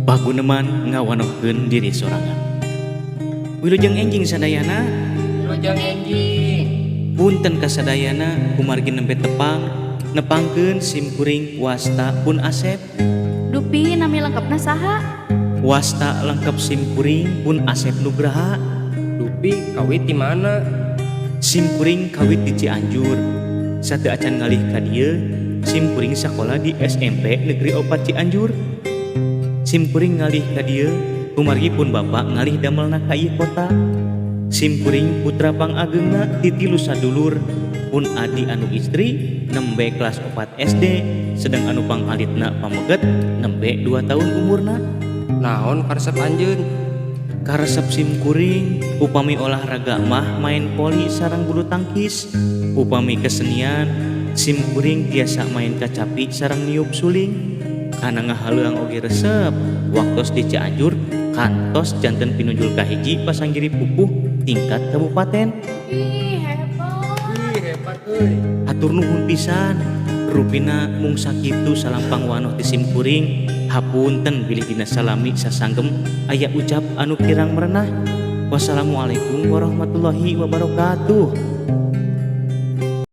Paguneman ngawanohkeun diri sorangan. Wilujeng enjing sadayana. Wilujeng enjing. Punten kasadayana kumargi nembe tepang, nepangkeun simkuring wasta pun Asep. Dupi, nami lengkapna saha? Wasta lengkap simkuring pun Asep Nugraha. Dupi, kawit di mana? Simkuring kawit di Cianjur. Sateuacan ngalih ka dieu, simkuring sakola di SMP Negeri 4 Cianjur. Simkuring ngalih ka dieu kumargi pun bapa ngalih damelna ka ieu kota. Simkuring putra pangageungna ti tilu sadulur, pun adi anu istri nembe kelas 4 SD, sedang anu pangalitna pameget nembe 2 tahun umurna. Naon karesep anjeun? Karesep simkuring upami olahraga mah main voli sareng bulu tangkis, upami kesenian simkuring tiasa main kacapi sareng niup suling. Kana ngahaleuang oge resep, waktos di Cianjur kantos janten pinunjul kahiji pasanggiri pupuh tingkat kabupaten. Ih, hebat. Wih, hebat euy. Hatur nuhun pisan. Rupina mung sakitu salampang wanoh ti simkuring. Hapunten bilih dina salami sasanggem aya ucap anu kirang merenah. Wassalamualaikum warahmatullahi wabarakatuh.